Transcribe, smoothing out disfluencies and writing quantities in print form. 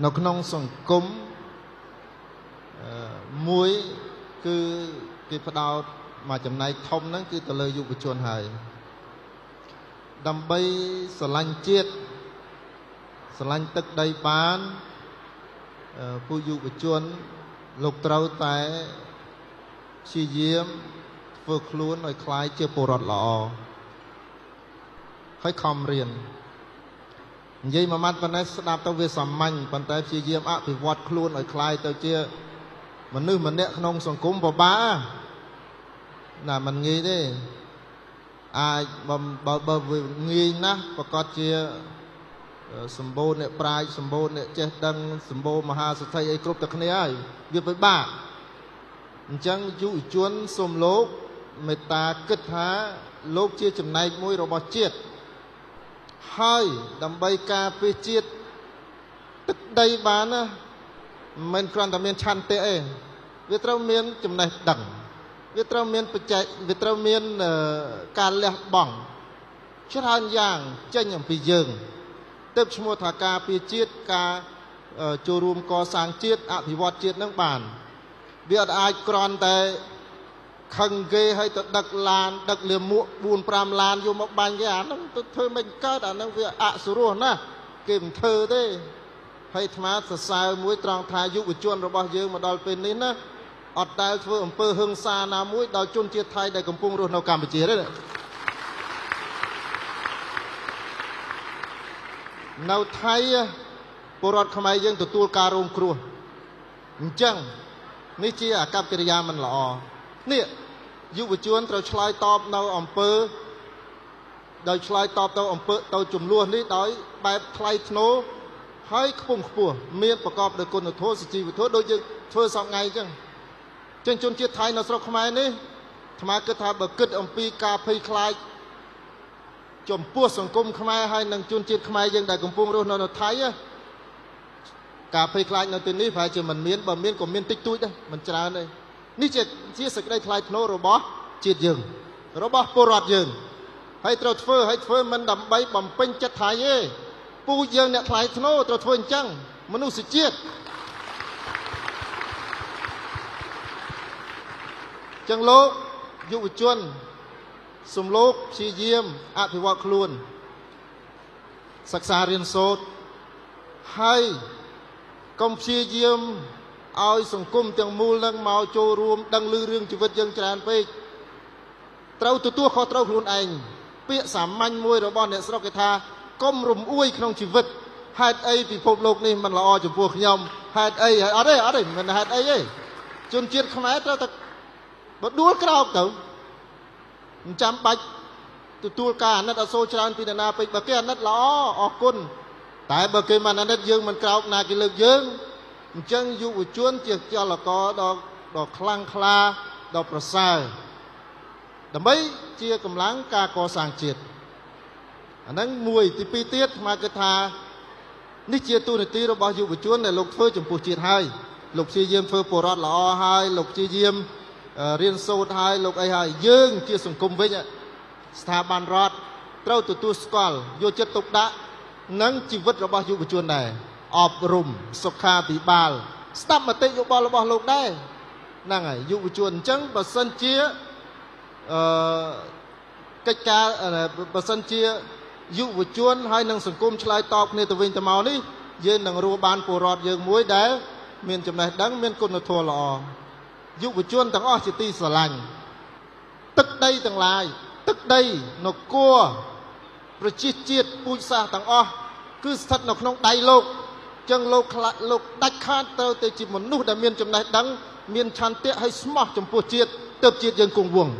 នៅក្នុងសង្គមមួយគឺគេផ្ដោតមួយចំណែកធំហ្នឹងគឺទៅលើយុវជនហើយដើម្បីស្រឡាញ់ជាតិស្រឡាញ់ទឹកដីបានពួកយុវជនលោកត្រូវតែព្យាយាមធ្វើខ្លួនឲ្យក្លាយជាពលរដ្ឋល្អហើយខំរៀននិយាយមួយម៉ាត់ប៉ុណ្ណេះស្ដាប់ទៅវាសាមញ្ញប៉ុន្តែព្យាយាមអភិវឌ្ឍខ្លួនឲ្យក្លាយទៅជាមនុស្សម្នាក់ក្នុងសង្គមពិបាកណាមិនងាយទេអាចបើវាងាយណាស់ប្រកាសជាសម្បូរអ្នកប្រាជ្ញសម្បូរអ្នកចេះដឹងសម្បូរមហាសទ្ធិអីគ្រប់តែគ្នាហើយវាពិបាកអញ្ចឹងយុវជនសូមលោកមេត្តាគិតថាលោកជាចំណែកមួយរបស់ជាតិហើយដើម្បីការពារជាតិទឹកដីបានណាមិនគ្រាន់តែមានឆន្ទៈទេវាត្រូវមានចំណេះដឹងវាត្រូវមានបច្ចេកវាត្រូវមានការលះបង់ច្រើនយ៉ាងចេញអំពីយើងទើបឈ្មោះថាការពារជាតិការចូលរួមកសាងជាតិអភិវឌ្ឍជាតិនឹងបានវាអត់អាចគ្រាន់តែខឹងគេឲ្យទៅដឹកឡានដឹកលាមក4 5ឡានយកមកបាញ់គេអាហ្នឹងទៅធ្វើមិនកើតអាហ្នឹងវាអសុរោះណាស់គេមិនធ្វើទេហើយអាត្មាសរសើរមួយត្រង់ថាយុវជនរបស់យើងមកដល់ពេលនេះណាអត់ដែលធ្វើអំពើហិង្សាណាមួយដល់ជនជាតិថៃដែលកំពុងរស់នៅកម្ពុជាទេនៅថៃពលរដ្ឋខ្មែរយើងទទួលការរងគ្រោះអញ្ចឹងនេះជាអាកប្បកិរិយាមិនល្អនេះយុវជនត្រូវឆ្លើយតបនៅអំពើដោយឆ្លើយតបទៅអំពើទៅចំនួននេះដោយបែបថ្លៃថ្នូរហើយខ្ពង់ខ្ពស់មានប្រកបដោយគុណធម៌សុជីវធម៌ដូចយើងធ្វើសពថ្ងៃអញ្ចឹងចឹងជនជាតិថៃនៅស្រុកខ្មែរនេះអាត្មាគិតថាបើគិតអំពីការភ័យខ្លាចចំពោះសង្គមខ្មែរហើយនិងជនជាតិខ្មែរយើងដែលកំពុងរស់នៅថៃការភ័យខ្លាចនៅទីនេះប្រហែលជាមិនមានបើមានក៏មានតិចតួចដែរមិនច្រើនទេនេះជាសេចក្តីថ្លៃថ្នូររបស់ជាតិយើងរបស់ពលរដ្ឋយើងហើយត្រូវធ្វើហើយធ្វើមិនដើម្បីបំពេញចិត្តថៃទេពូជយើងអ្នកថ្លៃថ្នូរត្រូវធ្វើអញ្ចឹងមនុស្សជាតិចឹងលោកយុវជនសូមលោកព្យាយាមអភិវឌ្ឍខ្លួនសិក្សារៀនសូត្រហើយកុំព្យាយាមឲ្យសង្គមទាំងមូលនឹងមកចូលរួមដឹងឮរឿងជីវិតយើងច្រើនពេកត្រូវទទួលខុសត្រូវខ្លួនឯងពាក្យសាមញ្ញមួយរបស់អ្នកស្រុកគេថាកុំរំអួយក្នុងជីវិតហេតុអីពិភពលោកនេះមិនល្អចំពោះខ្ញុំហេតុអីហើយអត់ទេអត់ទេមិនហេតុអីទេជនជាតិខ្មែរត្រូវតែបើដួលក្រោកទៅមិនចាំបាច់ទទួលការអាណិតអសូរច្រើនពីនរណាពេកបើគេអាណិតល្អអរគុណតែបើគេមិនអាណិតយើងមិនក្រោកណាគេលើកយើងអញ្ចឹងយុវជនជាចលករដ៏ខ្លាំងក្លាដ៏ប្រសើរដើម្បីជាកម្លាំងការកសាងជាតិអាហ្នឹងមួយទីពីរទៀតអាត្មាគិតថានេះជាទូនាទីរបស់យុវជនដែលលោកធ្វើចំពោះជាតិហើយលោកព្យាយាមធ្វើពលរដ្ឋល្អហើយលោកព្យាយាមរៀនសូត្រហើយលោកអីហើយយើងជាសង្គមវិញស្ថាប័នរដ្ឋត្រូវទទួលស្គាល់យកចិត្តទុកដាក់និងជីវិតរបស់យុវជនដែរអប់រំសុខាភិបាលស្ដាប់មតិយោបល់របស់លោកដែរហ្នឹងហើយយុវជនអញ្ចឹងបើសិនជាកិច្ចការបើសិនជាយុវជនហើយនឹងសង្គមឆ្លើយតបគ្នាទៅវិញទៅមកនេះយើងនឹងរស់បានពលរដ្ឋយើងមួយដែលមានចំណេះដឹងមានគុណធម៌ល្អយុវជនទាំងអស់ជាទីស្រឡាញ់ទឹកដីទាំងឡាយទឹកដីនគរប្រជាជាតិពូជសាសន៍ទាំងអស់គឺស្ថិតនៅក្នុងដៃលោកចឹងលោកដាច់ខាតត្រូវទៅជាមនុស្សដែលមានចំណេះដឹងមានឆន្ទៈហើយស្មោះចំពោះជាតិទើបជាតិយើងគង់វង្ស